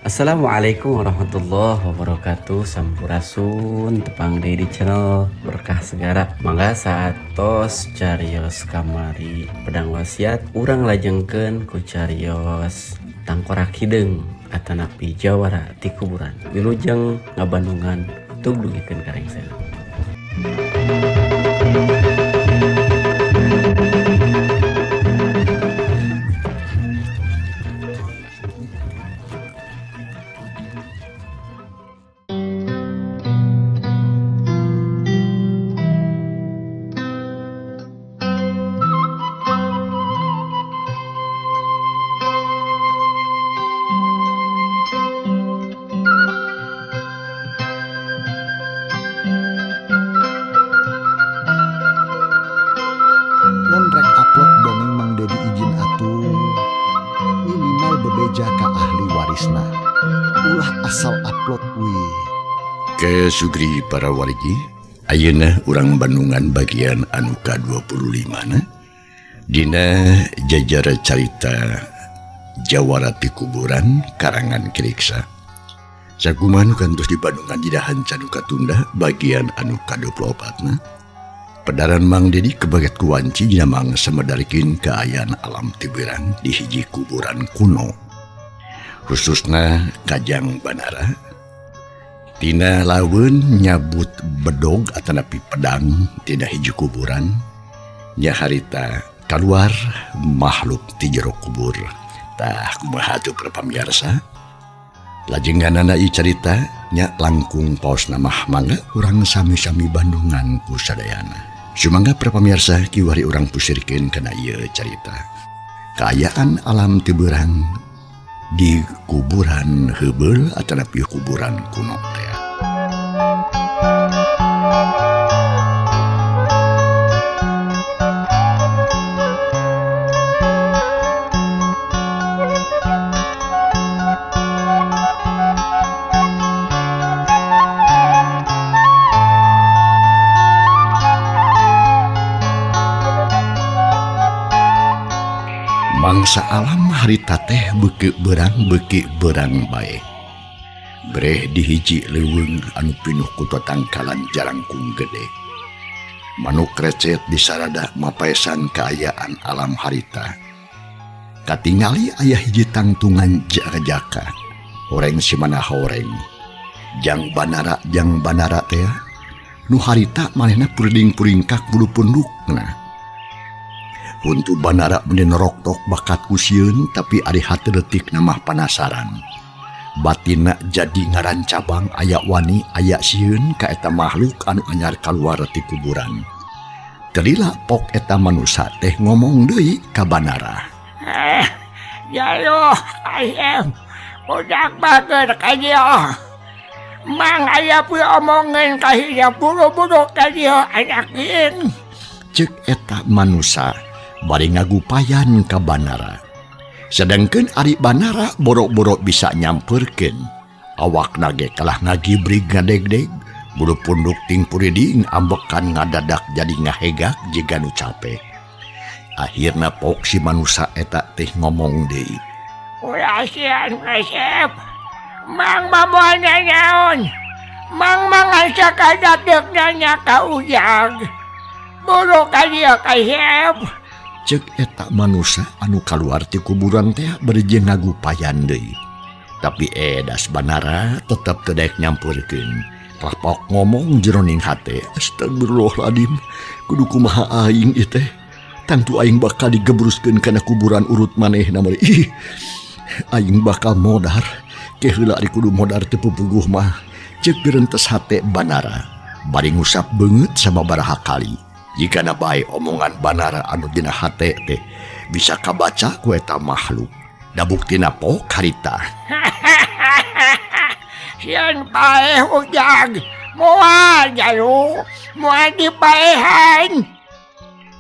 Assalamualaikum warahmatullahi wabarakatuh. Sampurasun, tepang deui di channel Berkah Segara. Mangga saatos carios kamari pedang wasiat, urang lajengkeun ku carios tangkorak hideung atanapi jawara ti kuburan. Wilujeng ngabandungan, tug dugikeun ka rengsena. Mun rek upload dongeng Mang Dedi izin atuh, minimal bebeja ka ahli warisna, ulah asal upload wih. Ke Sugri para wargi, ayeuna urang Bandungan bagian anu ka-25 na dina jajar carita Jawara ti kuburan karangan Kiriksa. Sakumaha nu kantos di Bandungan dina hanca nu katunda bagian anu ka-24 na. Pedaran Mang Dedi kebaget kuwanci dina mangsa medarikin kaayaan alam tiberang di hiji kuburan kuno. Khususna Kajang Banara. Tina laweun nyabut bedog atanapi pedang tina hiji kuburan, nya harita kaluar makhluk ti jero kubur. Tah kumaha atuh para pamirsa? Lajenganana ieu carita nya langkung paosna mah mangga urang sami-sami Bandungan ku sadayana. Sumangga para pamirsa kiwari urang pusirkeun kana ieu carita. Kaayaan alam tiberang di kuburan heubeul atanapi kuburan kuno teh. Mangsa alam harita teh beuki berang bae. Breh di hiji leuweung anu pinuh ku tatangkalan jalangkung gede. Manuk recet di sarada mapaesan kaayaan alam harita. Katingali aya hiji tangtungan jaka-jaka. Horeng simana horeng. Jang banara teh. Nu harita manehna puriding-puringkak bulu pundukna. Huntu banara meni neroktok bakat ku sieun, tapi ari hate detik namah panasaran. Batina jadi ngaran cabang aya wani aya sieun ka eta makhluk anu anyar kaluar ti kuburan. Telila pok eta manusa teh ngomong deui ka banara. Jayo, ayam, budak bager ka dieu. Mang aya pun omongan ka hidup buru-buru ka dieu anak ing. Ceuk eta manusa bari ngagupayan ka banara. Sedangkan ari banara borok-borok bisa nyamperkeun. Awakna ge kalah ngagibrig ngadegdeg, bulu punduk ting puriding ambekan ngadadak jadi ngahegak jiga nu capek. Akhirna pok si manusa eta teh ngomong deui. Ulah sian resep. Mang mamoana naon? Mang mangasa kadadeuk nanya ka ujang. Buru ka dieu ka resep. Ceuk eta manusa anu kaluar ti kuburan teh bari jeung ngagupayan deui. Tapi edas banara tetep teu daek nyamperkeun. Rapok ngomong jeroning hate, astagfirullahaladzim, kudu kumaha aing ieu teh. Tangtu aing bakal digebruskeun kana kuburan urut manehna mah. Ih, aing bakal modar. Ke heula ari kudu modar teu pupuguh mah. Ceuk gerentes hate banara. Bari ngusap beungeut sababaraha kali. Jikana bae omongan banara anu dina hate teh bisa kabaca ku eta makhluk. Da buktina pok harita. Sieun paeh ujang, moal jalu, moal dipaehan.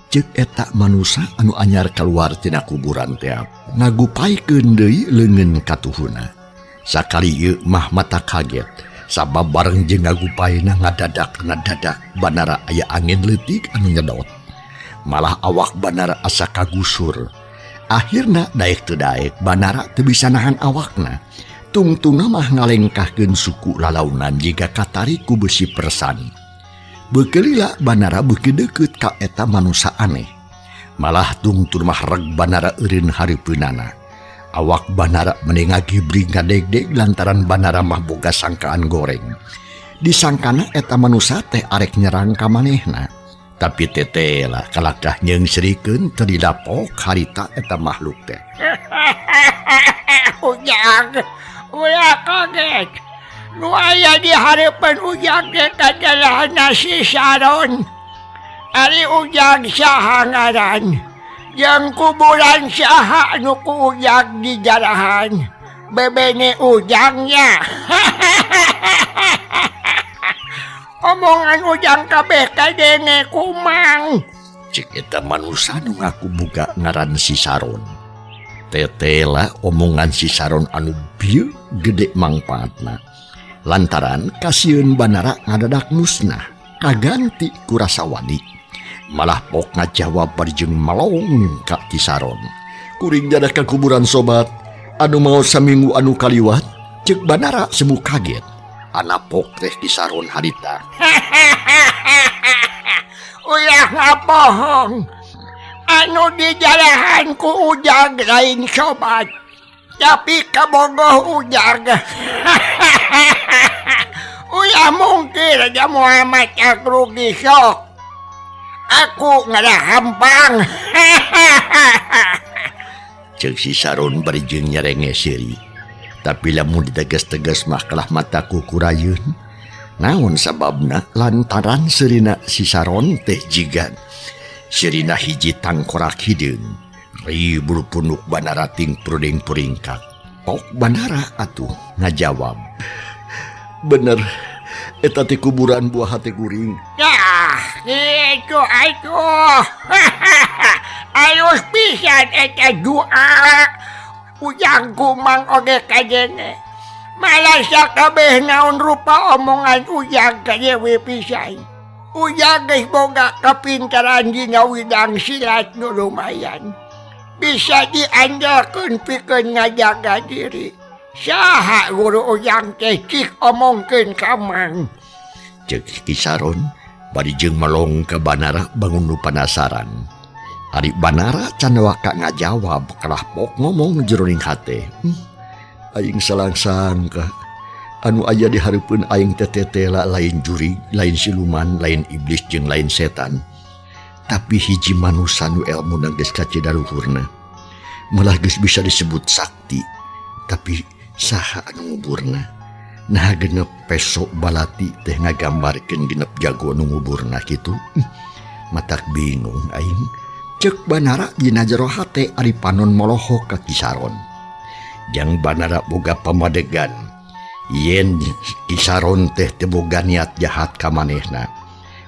Ceuk eta manusa anu anyar kaluar tina kuburan teh ngagupaikeun deui leungeun katuhuna. Sakali ieu mah mata kaget. Sabab bareng jeung ngagupaina ngadadak-ngadadak banara aya angin leutik anu nyedot. Malah awak banara asa kagusur. Akhirna daek teu daek banara teu bisa nahan awakna. Tungtungna mah ngalengkahkeun suku lalaunan jiga katarik ku besi persan. Beuki lila Banara beuki deukeut ka eta manusa aneh. Malah tungtun mah reg Banara eureun hareupeunana. Awak Banara meni ngagibrig ngadegdeg lantaran Banara mah boga sangkaan goreng. Disangkana eta manusa teh arek nyerang ka manehna. Tapi tetela kalakah nyeungsrikeun teu didapok harita eta makhluk teh. Ujang, ulah kaget. Nu aya di hareupeun Ujang teh kajalahan si Saron. Ari Ujang saha ngaran? Jeung kuburan saha nu ku Ujang dijarahan? Bebene Ujangnya. Omongan Ujang kabeh kadenge kumang. Cek eta manusa nu ngaku boga ngaran si Saron. Tetela omongan si Saron anu bieu gede mangpaatna. Lantaran kasieun Banara ngadadak musnah, kaganti ku rasa wani. Malah pok ngajawab bari jeung melong ka Ki Saron. Kuring jadah ka kuburan sobat, anu maot saminggu anu kaliwat, cek Banara semu kaget. Anapok teh Ki Saron harita. Ulah ngabohong. Anu dijarahan ku Ujang lain sobat, tapi kabogoh Ujang. Ulah mungkin aja Muhammad rugi sok. Aku ngarahampang. Ceuk si Saron bari jeung nyerenge seuri. Tapi lamun ditegas-tegas mah kalah mataku kurayeun. Naon sababna lantaran seurina si Saron teh jigan. Seurina hiji tangkorak hideung. Ribul punuk Banara ting pruding puringkak. Pok Banara atuh ngajawab. Bener, eta teh kuburan buah hate kuring. Yah, kitu atuh. Alus pisan eta doa. Ujang kumang oge kadenge. Malah sakabeh naon rupa omongan Ujang kadewe pisan. Ujang geus boga kapintaran dina widang silat nu lumayan. Bisa diandalkeun pikeun ngajaga diri. Saha guru Ujang teh cik omongkeun ka Mang. Ceuk Ki Saron bari jeung melong ka Banara bangun nu panasaran. Ari Banara can waka ngajawab kalah pok ngomong jeroning hate. Aing salangsangka anu aya di hareupeun aing teh tetela lain jurig, lain siluman, lain iblis jeung lain setan. Tapi hiji manusa nu elmuna geus kacida luhurna. Malah geus bisa disebut sakti. Tapi saha anu nguburna? Nah genep peso balati teh ngagambarkeun genep jago nu nguburna kitu. Matak bingung aing. Ceuk Banara dina jero hate ari panon molohok ka Ki Saron. Jang Banara boga pamadegan yen Ki Saron teh teu boga niat jahat ka manehna.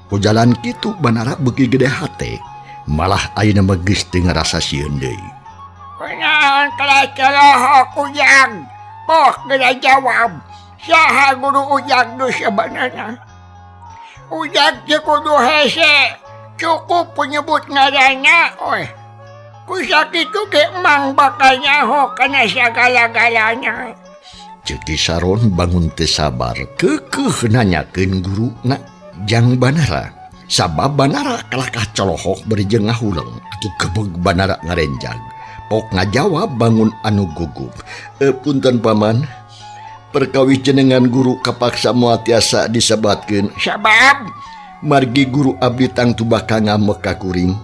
Ku jalan kitu Banara beuki gede hate, malah ayeuna mah geus teu ngarasa sieun deui. Kunaon kalah celohok Ujang? Pok geura jawab. Saha guru Ujang nu sabenerna? Ujang teu kudu hese. Cukup penyebut ngaranna oeh. Ku sakitu ge Mang bakal nyaho kana sagala-galana. Ceuk Ki Saron bangun teu sabar keukeuh nanyakeun guruna jang Banara. Sabab Banara kalakah colohok bari jeung ngahuleng atuh gebeg Banara ngarenjag. Pok ngajawab bangun anu gugup. Punten paman, perkawis jenengan guru kapaksa moal tiasa disebatkeun. Sabab margi guru abdi tangtu bakal ngamek ka kuring.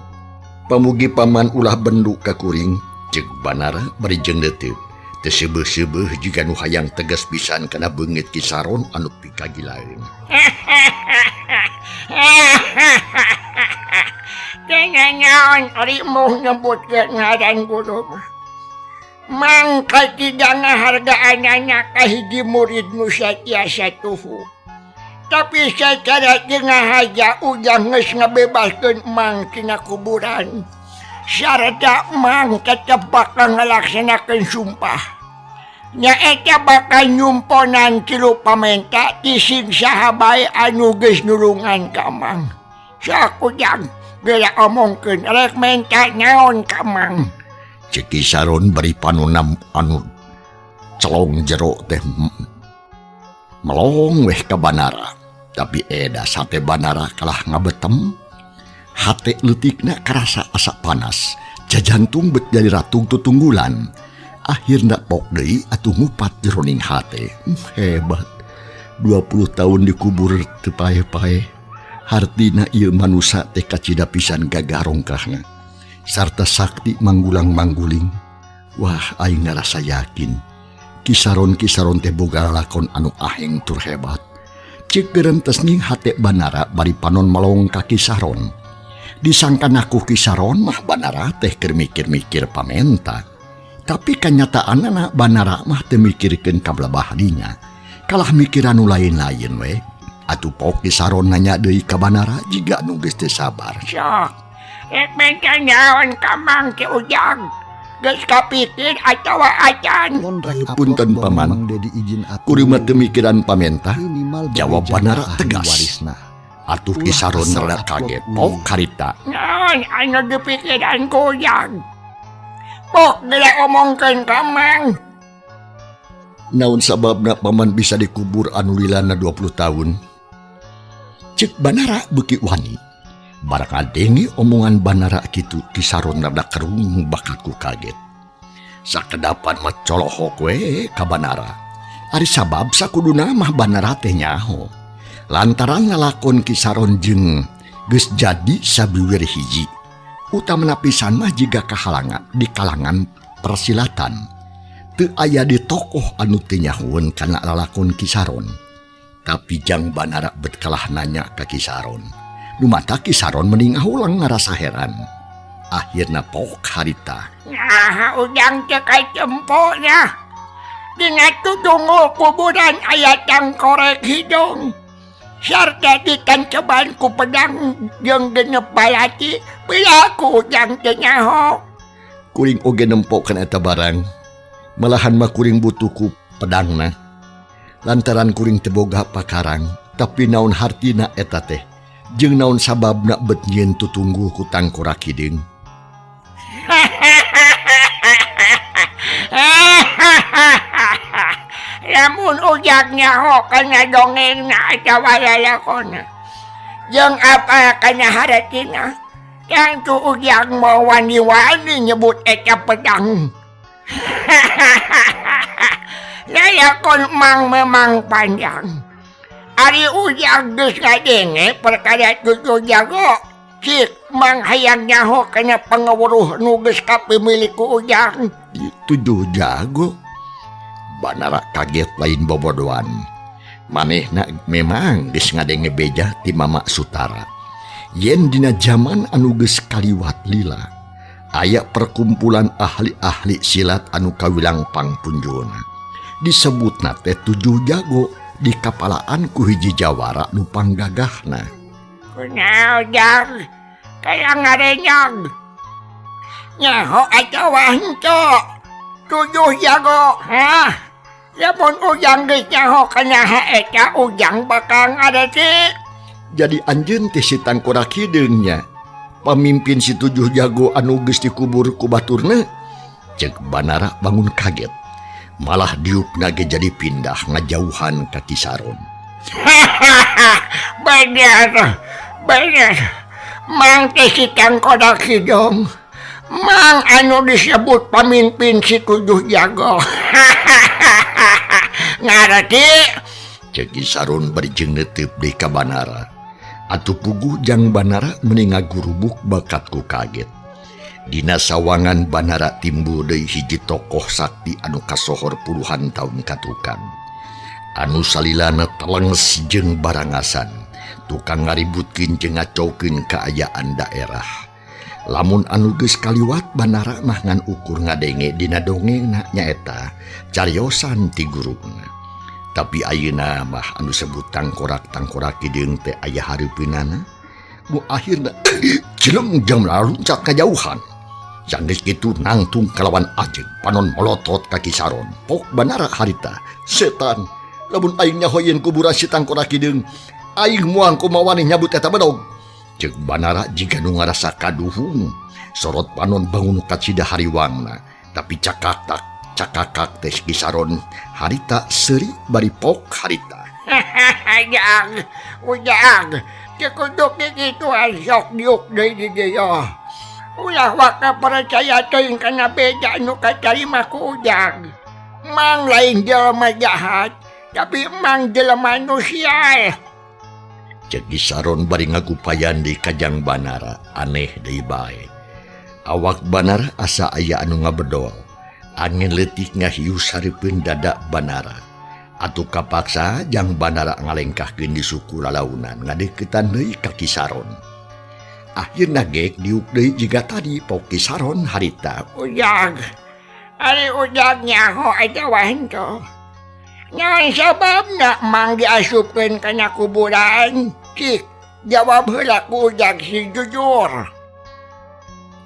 Pamugi paman ulah bendu ka kuring. Ceuk Banara bari jeung deuteup. Teu seubeuh-seubeuh jiga nu hayang tegas pisan kana beungit Ki Saron anu pikagilaeun. Teu nanaon ari moh nyebutkeun ngaran guru mah. Mang katiga ngahargaanana ka hiji murid nu satiasa tuhu. Tapi secara tengah haja Ujang geus ngabebaskeun Mang tina kuburan. Sarta Mang tetep bakal ngalaksanakeun sumpah. Nyaeta bakal nyumponan tilu pamenta ti sing saha bae anu geus nulungan ka Mang. Sok Ujang geura omongkeun rek menta naon ka Mang. Ceuk Ki Saron bari panonam anu Celong jero teh melong weh ka Banara. Tapi eda sate Banara kalah ngabetem. Hate leutikna karasa asa panas. Jajantung bet jadi ratung tutunggulan. Akhirna pok deui atuh ngupat jeroning hate. Hebat. 20 tahun dikubur teu paeh-paeh. Hartina ieu manusa teh kacida pisan gagah rongkahna. Sarta sakti manggulang-mangguling. Wah, aing ngarasa yakin. Kisaron-kisaron teh boga lakon anu aheng tur hebat. Ceuk gerentes ning hate Banara bari panon melong ka Kisaron. Disangka nakuh Kisaron mah Banara teh keur mikir-mikir pamenta. Tapi kanyataanana Banara mah teu mikirkeun kablabah dinya. Kalah mikiran nu lain-lain we. Atuh pok Kisaron nanya deui ka Banara jiga nu geus teu sabar. Sok, rek menta naon ka Mang Ki Ujang? Geus kapikir atawa acan? Punten paman, kuring mah teu mikiran pamenta. Jawab Banara tegas. Atuh Kisaron rada kaget, pok harita. Naon anu dipikiran ku Ujang? Pok geura omongkeun ka Mang. Naon sababna paman bisa dikubur anu lilana 20 tahun? Cek Banara beuki wani. Barang ngadenge omongan Banara kitu Kisaron rada kerung bakal ku kaget. Sakedapan mah colohok we ka Banara. Ari sabab sakuduna mah Banara teh nyaho. Lantaran ngalakon Kisaron jeung geus jadi sabiwir hiji. Utamana pisan mah jiga kahalangan di kalangan persilatan. Teu aya di tokoh anu teu nyahoeun kana lalakon Kisaron. Tapi jang Banara bet kalah nanya ka Kisaron. Numata Kisaron mending ngahulang ngarasa heran. Akhirna pok harita. Nah, Ujang teh kacempona. Dina tudungul kuburan aya tangkorek hidung. Sarta ditanceban ku pedang jeung genep balati, pilaku Ujang teh nyaho. Kuring oge nempokeun eta barang. Malahan mah kuring butuh ku pedangna. Lantaran kuring teu boga pakarang, tapi naon hartina eta teh? Jeung naon sababna bet nyieun tutunggu ku tangkorak hideung? Lamun Ujang nyaho kana dongengna atawa lalakonna, jeung apa kana haratina, tangtu Ujang moal wani-wani nyebut eta pedang. Lalakon Mang memang panjang. Ari Ujang geus ngadenge perkara tujuh jago. Cik Mang hayang nyaho kana pangaweruh nu geus kapimilik ku Ujang. Tujuh jago? Banara kaget lain bobodoan. Manehna memang geus ngadenge beja ti Mama Sutara. Yen dina jaman anu geus kaliwat lila, aya perkumpulan ahli-ahli silat anu kawilang pangpunjuna. Disebutna teh tujuh jago di kapalaan ku hiji jawara nu panggagahna. Kunaon Jang? Kaya ngarenyang. Nyaho atawa henteu? Tujuh jago, hah? Lamun Ujang geus nyaho kana eta Ujang bakal ngareti. Jadi anjeun teh si tangkorak hideung nya. Pamimpin si tujuh jago anu geus dikubur ku baturna. Ceuk Banara bangun kaget. Malah diukna ge jadi pindah ngajauhan ka Kisaron. Bener, bener. Mang teh si tangkorak hidung. Mang anu disebut pamimpin si tujuh jago. Ngarti? Ceuk Kisaron bari jeung neuteup deui ka Banara. Atuh puguh jang Banara meuni ngagurubuk bakat ku kaget. Dina sawangan Banara timbul deui hiji tokoh sakti anu kasohor puluhan tahun katukang. Anu salilana telenges jeung barangasan, tukang ngaributkeun jeung ngacaukeun kaayaan daerah. Lamun anu geus kaliwat Banara mah ngan ukur ngadenge dina dongengna nyaeta cariosan ti guruna. Tapi ayeuna mah anu sebut tangkorak-tangkorak hideung teh aya hareupeunana. Nu akhirna jeleng jam laluncat kajauhan. Sanggeus kitu nangtung kalawan ajeun panon molotot ka Kisaron. Pok Banara harita, setan, lamun aing nyaho yen kuburan si tangkorak hideung, aing moal kumawani nyabut eta bedog. Ceuk Banara jiga nu ngarasa kaduhung. Sorot panon bangun kacida hariwangna, tapi cakak Cakakak teh Ki Saron harita seuri bari pok harita. Jang, ujang, teu kudu kikituan sok diuk deui di dieu. Ulah waka percaya teuing kana beja nu katarima ku ujang. Mang lain jelema jahat, tapi mang jelema nu sial. Cek Ki Saron bari ngagupayan deui ka Jang Banara, aneh deui bae. Awak Banara asa aya anu ngabedol. Angin leutik ngahius hareupeun dada Banara. Atuh kapaksa Jang Banara ngalengkahkeun di suku lalaunan ngadeuketan deui ka Ki Saron. Akhirna gek diuk deui jiga tadi pok Ki Saron harita. Ujang, ari ujang nyaho atawa henteu. Naon sababna mang diasupkeun kana kuburan? Cik, jawab heula ku ujang sing jujur.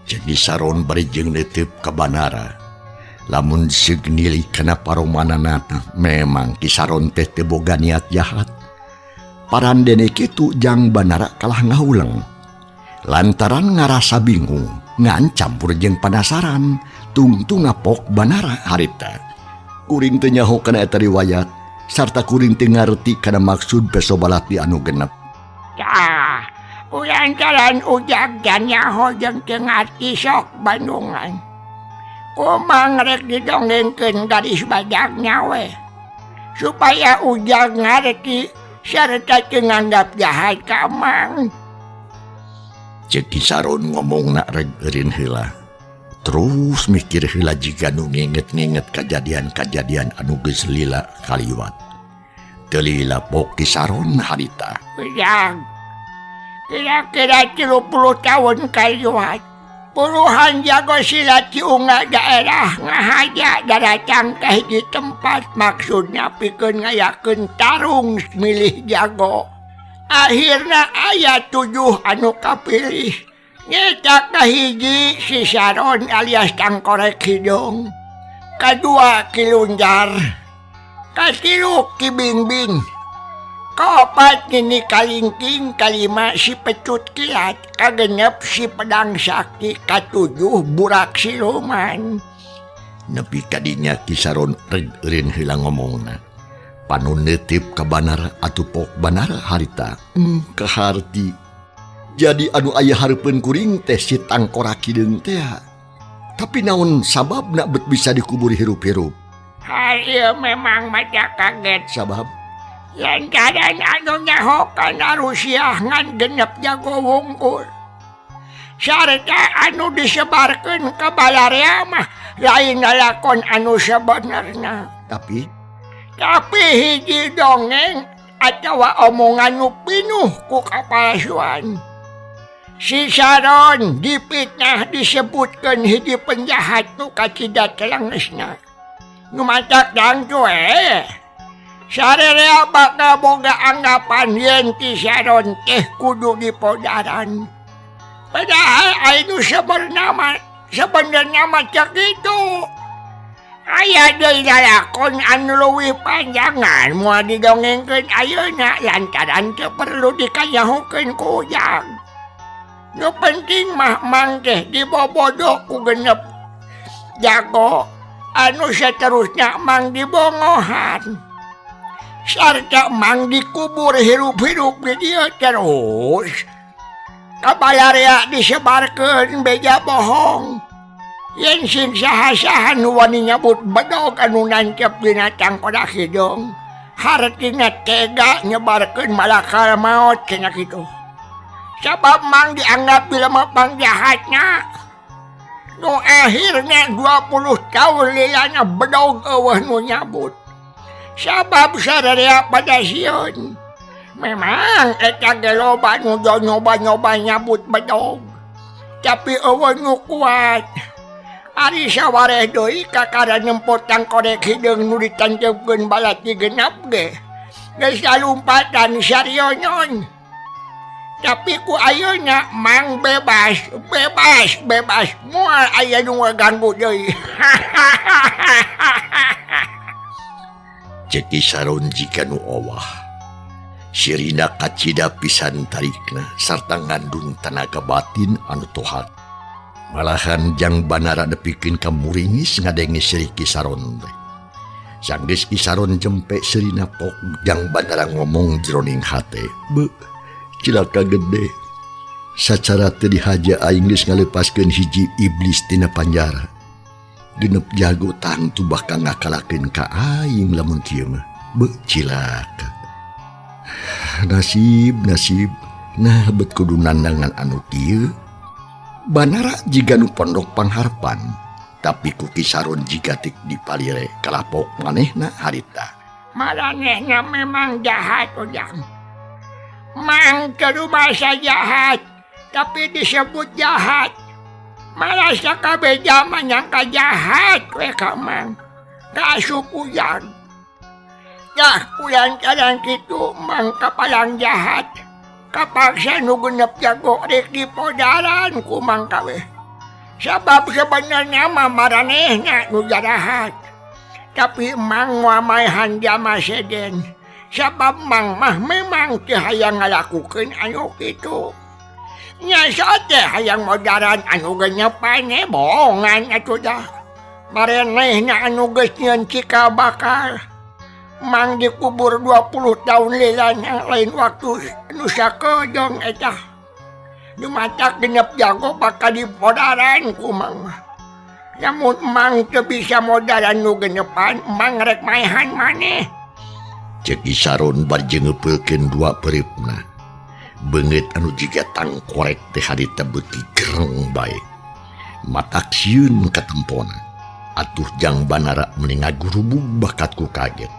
Cek Ki Saron bari jeung neuteup ka Banara. Lamun seug nilai kana paromanana memang Ki Saron teh teu boga niat jahat. Parandene kitu Jang Banara kalah ngahuleng. Lantaran ngarasa bingung, ngan campur jeung panasaran, tungtung ngapok Banara harita. Kuring teu nyaho kana eta riwayat, sarta kuring teu ngarti kana maksud peso balati anu genep. Tah, ulantaran ujang nyaho jeung teu ngarti sok Bandungan. Kumang rek didongengkeun garis bajaknya we, supaya ujang ngarti sarta teu nganggap jahat ka Mang. Cek Ki Saron ngomongna reg eureun heula. Terus mikir heula jiga nu nginget-nginget kajadian-kajadian anu geus lila kaliwat. Teu lila pok Ki Saron harita. Ujang, kira-kira 30 tahun kaliwat. Puluhan jago silat ciunga daerah ngahaja daratang ka hiji tempat maksudna pikeun ngayakeun tarung milih jago. Akhirna aya 7 anu kapilih. Nyeta kahiji si Saron alias Tangkorek Hidung, kadua Ki Lunjar, katilu Ki Bingbing, kaopat Nini Kalingking, kalima si Pecut Kilat, kagenep si Pedang Sakti, katujuh Burak Siluman. Nepi kadinya Ki Saron reg eureun heula ngomongna. Panun neuteup ka Banara atuh pok Banara harita. Kaharti. Jadi anu aya hareupeun kuring teh si Tangkorak Hideung teh. Tapi naon sababna bet bisa dikubur hirup-hirup? Hal ieu memang maca kaget. Sabab? Lantaran anu nyaho kana Rusia ngan genep jago wungkul. Sarta anu disebarkeun ka balarea mah lain lalakon anu sebenarna. Tapi hiji dongeng atawa omongan nu pinuh ku kapalsuan. Si Saron dipitnah disebutkeun hiji penjahat nu kacida telengesna. Nu matak dangcu Sarerea bakal boga anggapan yen Ki Saron teh kudu dipodaran. Padahal anu sebenarnya mah cek itu. Aya deui lalakon anu leuwih panjangan moal didongengkeun ayeuna lantaran teu perlu dikanyahokeun ku ujang. Nu penting mah mang teh dibobodo ku genep jago anu seterusnya mang dibongohan. Sarta mang dikubur hirup-hirup di dieu terus. Kabalarea disebarkeun beja bohong. Yen sing saha-saha nu wani nyabut bedog anu nancep dina Tangkorak Hidung, hartina tega nyebarkeun malakal maot cenah kitu. Sabab mang dianggap jelema pangjahatna. Nu akhirna 20 tahun lilana bedog eueuh nu nyabut. Sabab sararea pada sieun. Memang eta ge loba nu nyoba-nyoba nyabut bedog. Tapi eueuh nu kuat. Ari sawareh deui kakara nyempot Tangkorek Hideung nu ditanceupkeun balati genep ge. Geus lalumpatan sarionyon. Tapi ku ayeuna mang bebas, bebas, bebas. Moal aya nu ngaganggu deui. Cek Ki Saron jika nu owah. Sirina kacida pisan tarikna sarta ngandung tanaga batin anu tohat. Malahan Jang Banara nepikeun ka muringis ngadenge seuri Ki Saron teh. Sanggeus Ki Saron jempe seurina pok Jang Banara ngomong jroning hate. Beuh, cilaka gede. Sacara teu dihaja aing geus ngalepaskeun hiji iblis tina panjara. Genep jago tangtu bakal ngakalakeun ka aing lamun kieu mah. Beuh, cilaka. Nasib, nasib. Nah, bet kudu nandangan anu kieu. Banara jiga nu pondok pangharpan, tapi ku Ki Saron jiga tik dipalire kalapok manehna harita. Maranehna memang jahat Ujang. Mang teu rumasa jahat, tapi disebut jahat. Malah sakabeh jalma nyangka jahat we ka Mang. Kaasup Ujang. Yah kulantaran kitu Mang kapalang jahat. Kapaksa nu genep jago rek dipodaran ku Mang kabeh. Sabab sebenarnya mah maranehna nu jarahat. Tapi Mang moal maehan jalma seden. Sabab Mang mah memang teu hayang ngalakukeun anu kitu. Nya teh hayang modaran anu genepan bohongan atuh dah. Maranehna anu geus nyieun cikal bakal. Mang dikubur 20 tahun lilana lain waktu nu sakedeung eta. Nu matak genep jago bakal dipodaran ku Mang mah. Lamun Mang teu bisa modaran nu genepan, Mang rek maehan maneh. Ceuk Ki Saron bari jeung ngeupeulkeun dua pereupna. Beungeut anu jiga tangkorek teh harita beuki gereng bae. Matak sieun katempona. Atuh Jang Banara meuni ngagurubug bakat ku kaget.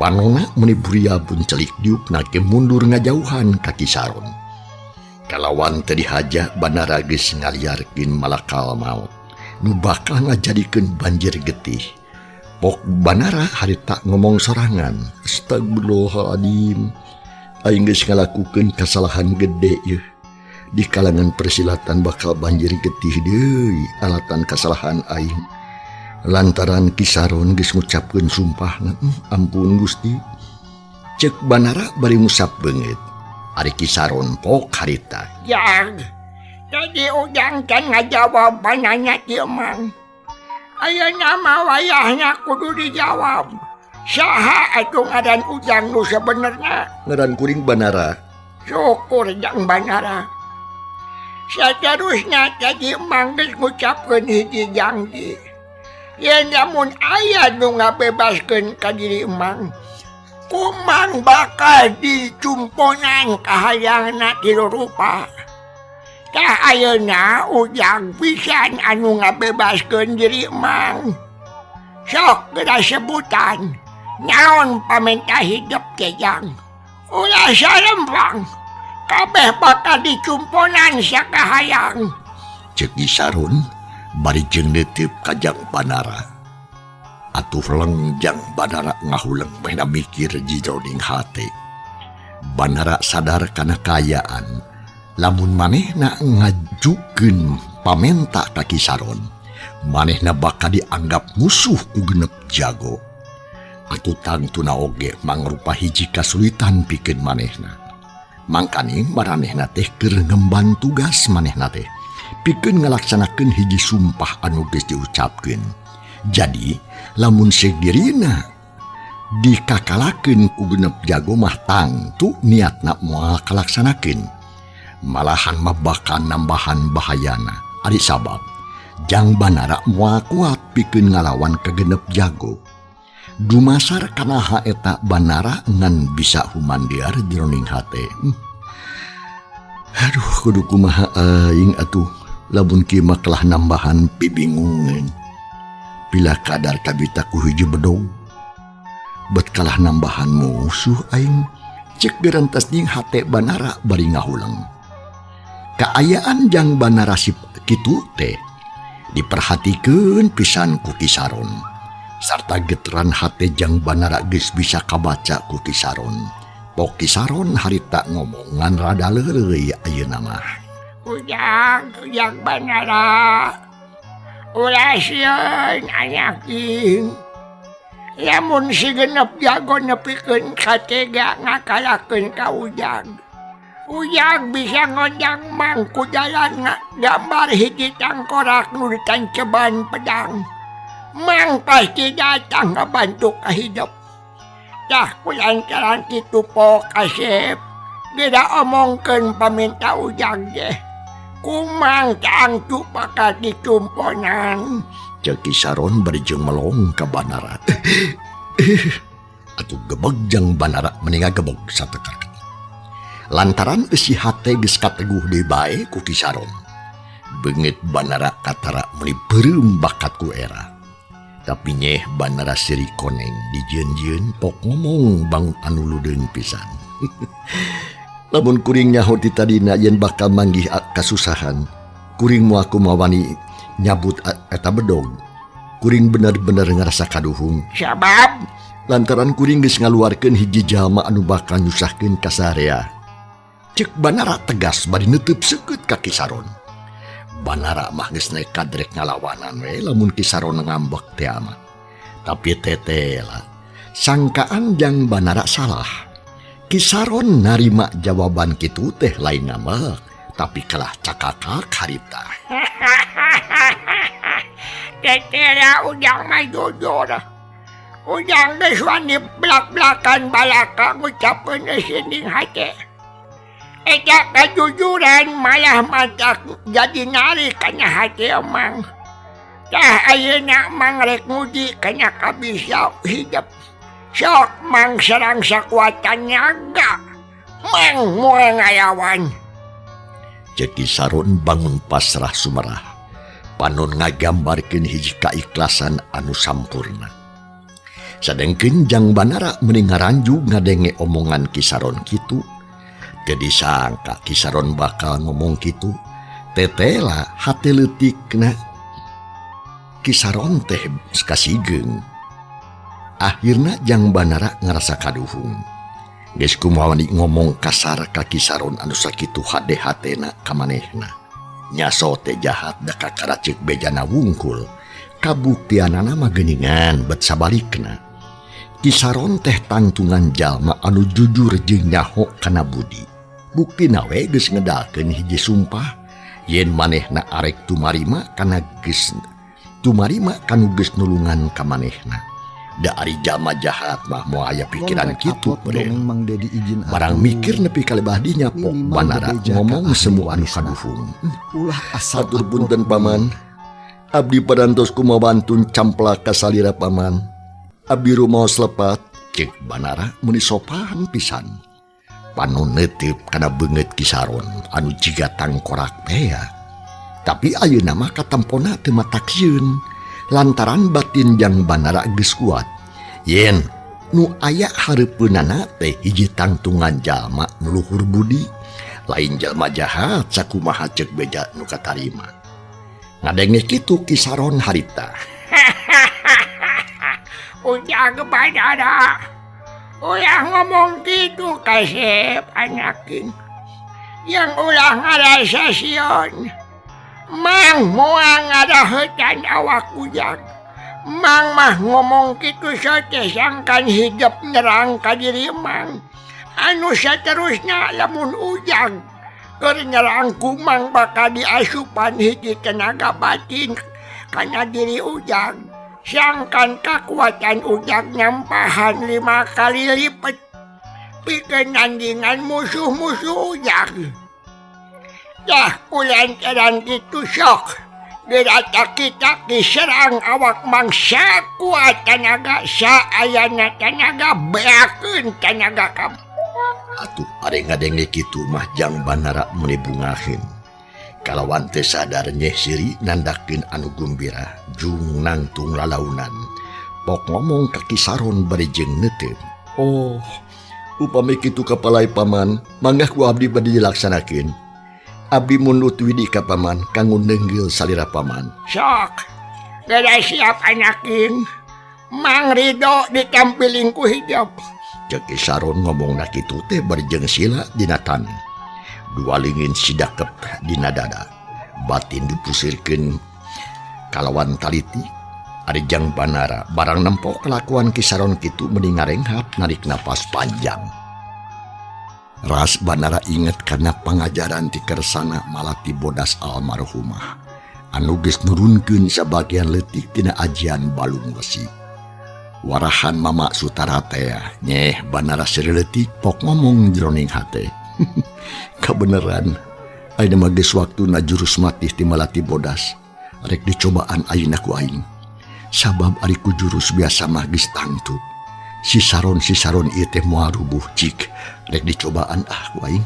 Panona meuni buriabun celik diukna ge mundur ngajauhan ka Ki Saron. Kalawan teu dihaja Banara geus ngaliarkeun malakal maot nu bakal ngajadikeun banjir getih. Pok Banara harita ngomong sorangan, astagfirullahaladzim, aing geus ngalakukeun kasalahan gede yeuh. Di kalangan persilatan bakal banjir getih deui alatan kasalahan aing. Lantaran Ki Saron geus ngucapkeun sumpahna, ampun Gusti. Ceuk Banara bari ngusap beungeut. Ari Ki Saron pok harita. Jang, jadi Ujang can ngajawab pananya ti Mang. Ayeuna mah wayahna kudu dijawab. Saha atuh ngaran Ujang nu sebenarnya? Ngaran kuring Banara. Syukur Jang Banara. Saterusna tadi Mang geus ngucapkeun hiji janji. Yen lamun aya nu ngabebaskeun ka diri Mang, ku Mang bakal dicumponan kahayangna tilu rupa. Tah ayeuna Ujang pisan anu ngabebaskeun diri Mang. Sok geura sebutan naon pamenta hidup teh Jang. Ulah salempang, kabeh bakal dicumponan sakahayang. Ceuk Ki Saron bari jeung neuteup ka Jang Banara. Atuh leng Jang Banara ngahuleng mehna mikir jroning hate. Banara sadar kana kaayaan lamun manehna ngajukeun pamenta ka Ki Saron, manehna bakal dianggap musuh ku genep jago. Atuh tangtuna oge mangrupa hiji kasulitan pikeun manehna. Mangkaning maranehna teh keur ngemban tugas manehna teh pikeun ngalaksanakeun hiji sumpah anu geus diucapkeun. Jadi lamun seuk dirina dikakalakeun ku genep jago mah tangtu niatna moal kalaksanakeun. Malahan mah bakal nambahan bahayana. Ari sabab Jang Banara moal kuat pikeun ngalawan ka genep jago. Dumasar kana eta Banara ngan bisa humandiar jroning hate. Aduh, kudu kumaha aing atuh lamun kieu mah kalah nambahan pibingungeun. Bila kadar kabita ku hiji bedog, bet kalah nambahan musuh aing. Cek gerentas jeung hate Banara bari ngahuleng. Kaayaan Jang Banara sip kitu teh diperhatikeun pisan ku Ki Saron. Sarta geteran hate Jang Banara geus bisa kabaca ku Ki Saron. Pok Ki Saron harita ngomongan rada leureuy ayeuna mah. Ujang, Ujang Banara. Ulah sieun anak ing. Lamun si genep jago nepikeun katega ngakalakeun ka Ujang. Ujang bisa ngondang Mang ku jalan gambar hiji tangkorak nu ditanceban pedang. Mang pasti datang ngabantu ka hidup. Tah kulantaran kitu Pok Asep geura omongkeun paminta Ujang ge. Kumang tangtu bakal ditumponan. Cek Ki Saron bari jeung melong ka Banara. Atuh gebeg jang Banara meni ngagebeg satekar. Lantaran eusi hate geus kateguh deui bae ku Ki Saron. Beungeut Banara katara meuni beureum bakat ku era. Tapi nyeh Banara seri koneng dijieun-jieun pok ngomong bang anu ludeung pisan. Lamun kuring nyaho ti tadina yen bakal manggih kasusahan, kuring moal kumawani nyabut eta bedog. Kuring bener-bener ngarasa kaduhung. Sabab lantaran kuring geus ngaluarkeun hiji jalma anu bakal nyusahkeun ka sarea. Cek Banara tegas bari neuteub seukeut ka Ki Saron. Banara mah geus nekat rek ngalawanan we lamun Ki Saron ngambek teh mah. Tapi tetela sangkaan jang Banara salah. Ki Saron narima jawaban kitu teh lain ngambek, tapi kalah cakakak harita. Tetela ujang mah jujur. Ujang geus wani blak-blakan balaka ngucapkeun eusinding hate. Eta kajujuran malah matak jadi narik kana hate Mang. Tah ayeuna Mang rek nguji kana kabisa hidup. Sok Mang serang sakuatan nyaga. Mang moal ngalawan. Cek Ki Saron bangun pasrah sumerah. Panon ngagambarkeun hiji kaikhlasan anu sampurna. Sadengkeun jang Banara meni ngaranjug ngadenge omongan Ki Saron kitu. Teu disangka Ki Saron bakal ngomong kitu. Tetela hate leutikna Ki Saron teh kasigeung. Akhirna jang Banara ngarasa kaduhung. Geus kumaha ngomong kasar ka Ki Saron anu sakitu hade hatena ka manehna. Nyaso teh jahat da kakara ceuk bejana wungkul. Kabuktianana mah geuningan bet sabalikna. Ki Saron teh tangtungan jalma anu jujur jeung nyaho kana budi. Buktina we geus ngedalkeun hiji sumpah yen manehna arek tumarima kana geus tumarima kanu geus nulungan ka manehna. Da ari jalma jahat mah moal aya pikiran kitu meureun. Mang Dedi izin Barang mikir nepi ka lebah dinya pok Minimal Banara bebeja ka ngomong ahli semua anu warisna. kaduhung. Ulah asal Atur upload punten paman. Abdi parantos kumawantun camplak ka salira paman. Abdi rumaos lepat cek Banara meuni sopan pisan. Panon neuteub kana beungeut Ki Saron anu jiga tangkorak tea. Tapi ayeuna mah katampona teu matak sieun. Lantaran batin jang Banara geus kuat. Yen nu aya hareupeunana teh hiji tangtungan jalma nu luhur budi, lain jalma jahat sakumaha ceuk beja nu katarima. Ngadenge kitu Ki Saron harita. Ujang Banara. Ulah ngomong kitu kasep anaking. Yang ulah ngarasa sieun. Mang moal ngaraheutan awak ujang. Mang mah ngomong kitu sote sangkan hidup nyerang ka diri Mang. Anu saterusna lamun ujang keur nyerang ku Mang bakal diasupan hiji tenaga batin kana diri ujang. Sangkan kakuatan ujang nyampahan 5 kali lipat pikeun nandingan musuh-musuh ujang. Dah kulantaran kitu sok geura diserang awak mangsa kuat tenaga saayana tenaga beakeun tenaga kam. Atuh ari ngadenge kitu mah jang Banara meuni bungaheun. Kalawan teu sadar nyeh siri nandakeun anu gumbira jung nangtung lalaunan. Pok ngomong ka Ki Saron bari jeung neuteub. Oh, upami kitu kapalai paman, mangga ku abdi bade dilaksanakeun. Abdi mundut widi ka paman kanggo neunggil salira paman. Sok, geura siap anaking. Mang Ridho ditampiling ku hidup. Cek Ki Saron ngomongna kitu teh bari jeung sila dina taneuh. Dua lingin sidakep dina dada. Batin dipusirkeun kalawan taliti. Ari jang Banara barang nempo kelakuan Ki Saron kitu meni ngarenghap narik napas panjang. Ras Banara inget karena pangajaran ti Kersana Malati Bodas almarhumah anu geus nurunkeun sabagian leutik tina ajian balung wesi. Warahan Mama Sutara teh nyeh Banara seuri leutik pok ngomong jroning hate. Kabeneran ayeuna mah geus waktuna jurus matih ti Malati Bodas rek dicobaan ayeuna ku aing. Sabab ari ku jurus biasa mah geus tangtu. Sisaron-sisaron ieu teh moal rubuh cik rek dicobaan ah ku aing.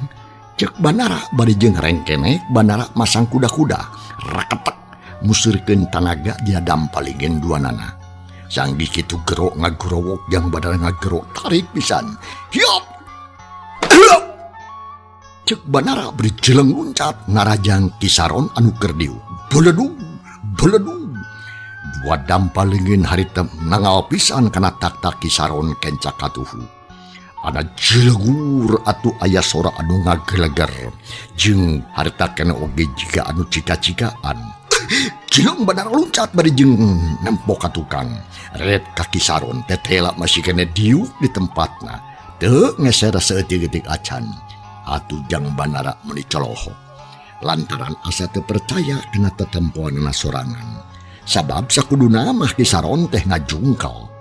Cek Banara bari jeung rengkenek Banara masang kuda-kuda raketek musurkeun tanaga dina dampalingen duanana. Sanggi kitu gero ngagorowok jang Banara ngagero tarik pisan. Hiop! Cek Banara bari jeleng luncat ngarajang Kisaron anu keur diuk. Beledug, beledug. Dua dampalingin harita nangal pisan kana taktak Kisaron kencak katuhu. Ada jelegur atuh aya sora anu ngageleger jeung harita kena oge jiga anu cika-cikaan. Jeleng Banara luncat bari jeung nempok ka tukang. Ret ka Kisaron tetela masih kene diuk di tempatna. Teu ngeser saeutik-eutik acan. Atuh jang Banara meuni colohok. Lantaran asa teu percaya kana tetempoanana sorangan. Sabab sakuduna mah Kisaron teh ngajungkel.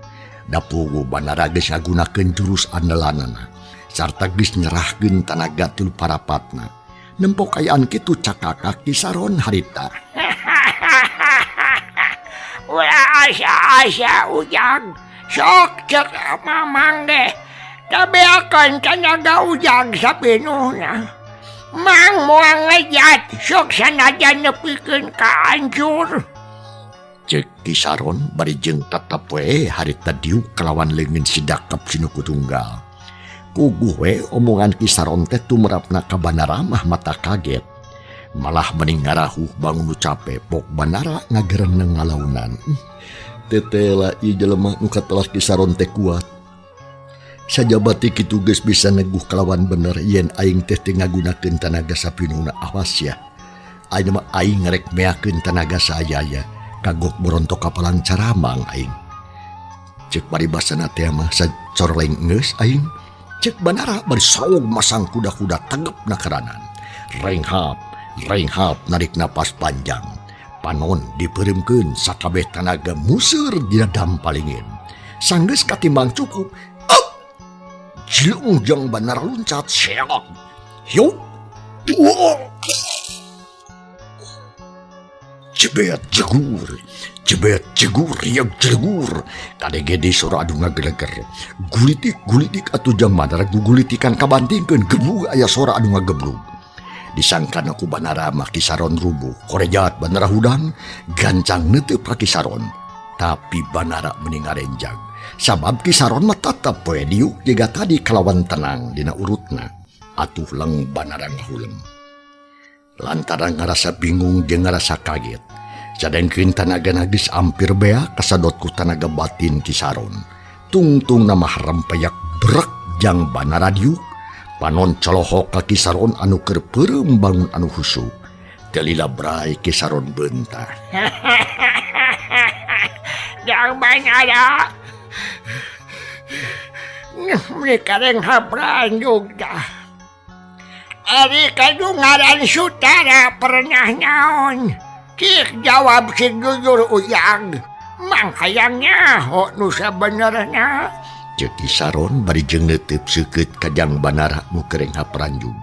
Dapugu Banara geus ngagunakeun jurus andalanana sarta geus nyerahkeun tanaga tilu parapatna. Nempo kayaan kitu cakaka Kisaron harita. Ulah asa-asa Ujang, sok cek Mamang deh. Tabeakeun tanaga Ujang sapinuhna. Mang moal ngejat, sok sanajan nepikeun ka hancur. Cek Kisaron bari jeung tetep we harita diuk kalawan leungeun sidakep sinuku tunggal. Kuguh we omongan Kisaron teh tumrapna ka Banara mah mata kaget. Malah mending ngarahuh bangun nu cape pok Banara ngagereneng ngalaunan. Tetela ieu jelema nu katelah Kisaron teh kuat. Sajabati kitu geus bisa neguh kalawan bener yen aing teh teu ngagunakeun tanaga sapinuhna awas ya. Ayeuna mah aing rek meakeun tanaga saaya-aya. Kagok borontok kapalang caramang aing. Cek paribasana teh mah sacorleng geus aing. Cek Banara bari sorog masang kuda-kuda tegep na keranan. Renghap, renghap narik napas panjang. Panon dipeureumkeun sakabeh tanaga museur dina dampalingin. Sanggeus katimbang cukup. Up! Jilung jang Banara luncat seok. Hiup. Jebet jegur, jebet jegur, riak jegur. Kadege di sora anu ngageleger. Gulitik gulitik atuh jang Banara gugulitikan kabantingkeun geblug aya sora anu ngageblug. Disangkana ku Banara mah Kisaron rubuh. Korejat Banara hudang, gancang neuteub ka Kisaron. Tapi Banara meni ngarenjag. Sabab Kisaron mah tetep we diuk jiga tadi kalawan tenang dina urutna. Atuh leng Banara ngahuleng. Lantaran ngarasa bingung jeung ngarasa kaget. Sadengkeun tanaga geus ampir beak kasadot ku tanaga batin Kisaron. Tungtung mah rempeyak brek jang Banara diuk. Panon colohok ka Kisaron anu keur peureum bangun anu husuk. Teu lila brai Kisaron beunta. Jang Banara. Meuni kareng habranjug tah. Ari kadu ngaran Sutara pernah naon? Cik jawab sing jujur Ujang. Mang hayang nyaho nu sabenerna. Cek Kisaron bari jeung neuteub seukeut ka jang Banara nu kereng hapranjug.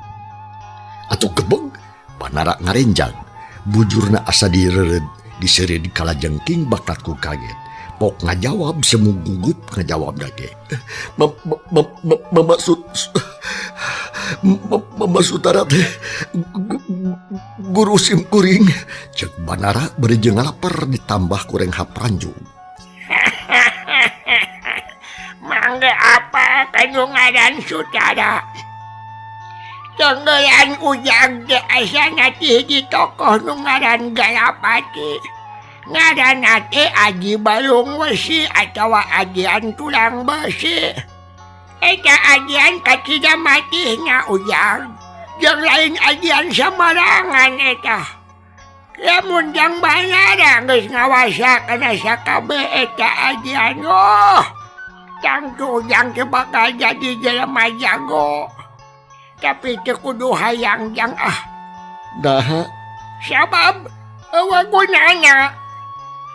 Atuh gebeg Banara ngarenjang. Bujurna asa direureud diseureud kalajengking bakat ku kaget. Pok ngajawab semu gugup ngajawab dage. Mama Sutara teh guru sim kuring. Cek Banara bari jeung ngalaper ditambah kureng hapranjug. Mangga apa kanu ngaran Sutara? Tenggelan Ujang teh asana ti hiji tokoh nu ngaran Galapati. Ngaranna teh Aji Balung Wesi atawa Ajian Tulang Besi. Eta ajian kacida matihna Ujang. Jeung lain ajian samarangan eta. Lamun jang Banara geus ngawasa kana sakabeh eta ajian. Oh, tangtu Ujang teh bakal jadi jelema jago. Tapi teu kudu hayang jang ah. Daha sabab eueuh gunana.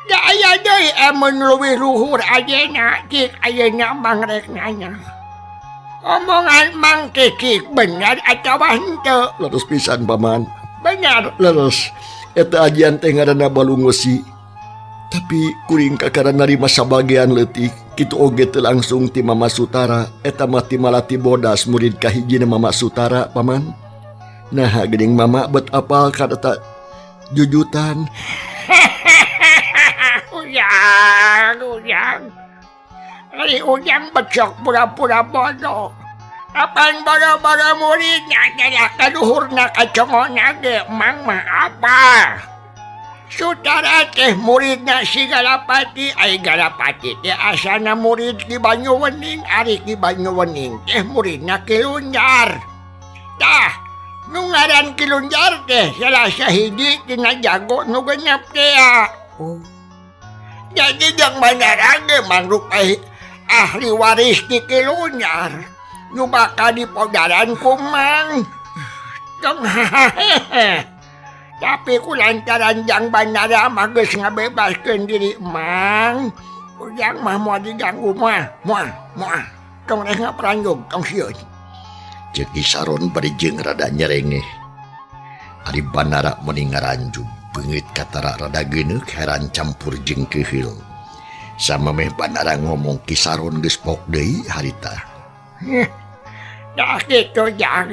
Da aya deui amun leuwih luhur ajena cik ayeuna Mang rek nanya. Omongan Mang teh cik bener atawa henteu? Leres pisan paman. Bener. Leres. Eta ajian teh ngaranna balung wesi. Tapi kuring kakara narima sabagian leutik kitu oge teu langsung ti Mama Sutara, eta mah ti Malati Bodas murid kahijina Mama Sutara paman. Nah geuning Mama bet apal ka eta jujutan. Ujang, ujang. Ari ujang becok pura-pura bodoh. Apaan bodoh-bodoh muridnya adalah kaluhurna kacongona ge Mang mah apa? Sutara teh muridna si Galapati, ai Galapati teh asana murid Ki Banyuwening, ari Ki Banyuwening teh muridna Ki Lunjar. Tah, nu ngaran Ki Lunjar teh salah sahiji tina jago nu genep teh. Oh. Jadi jang Bandara ge mangrupai ahli waris di Ki Lunjar. Nu bakal dipodaran ku Mang. Tong Tapi ku lantaran jang Bandara mah geus ngabebaskeun diri Mang. Ujang mah moal diganggu moal, moal, moal. Tong rek ngaperanjog, tong sieun. Ceuk Ki Saron bari jeung rada nyerengeh. Ari Bandara meuni ngaranjub, beungeut katara rada geuneuk heran campur jeung keuheul. Samemeh Bandara ngomong Ki Saron geus pok deui harita. Dah kitu jang.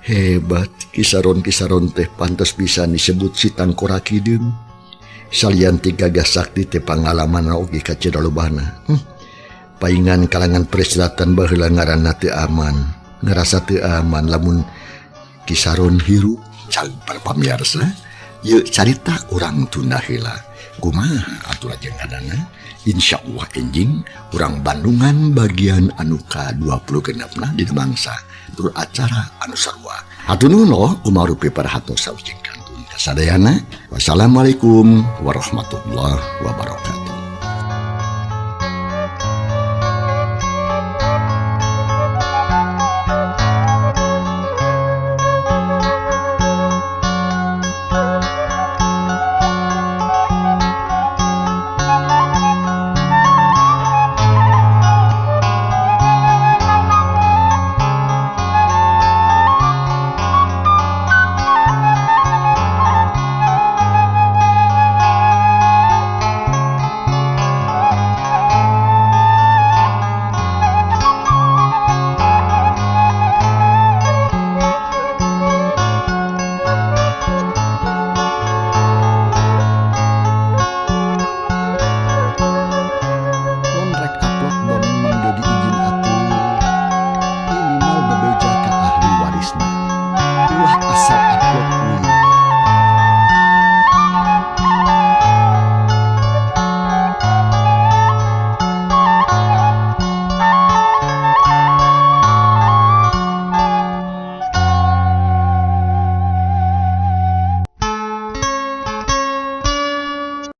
Hebat Ki Saron-Ki Saron teh pantes pisan disebut si Tangkora Kideung. Salian ti gagah sakti teh pangalaman oge kacida lobana. Paingan kalangan persilatan baheula ngaranna teu aman, ngarasa teu aman lamun Ki Saron hirup. Cang para pamirsa, ieu carita urang tunda heula. Kumaha atuh rajenganana? Insyaallah enjing urang Bandungan bagian anu ka-26 dina mangsa tur acara anu sarua. Hatur nuhun loh kumaha rupi perhatos saujeng kantun kasadayana. Wassalamualaikum warahmatullahi wabarakatuh.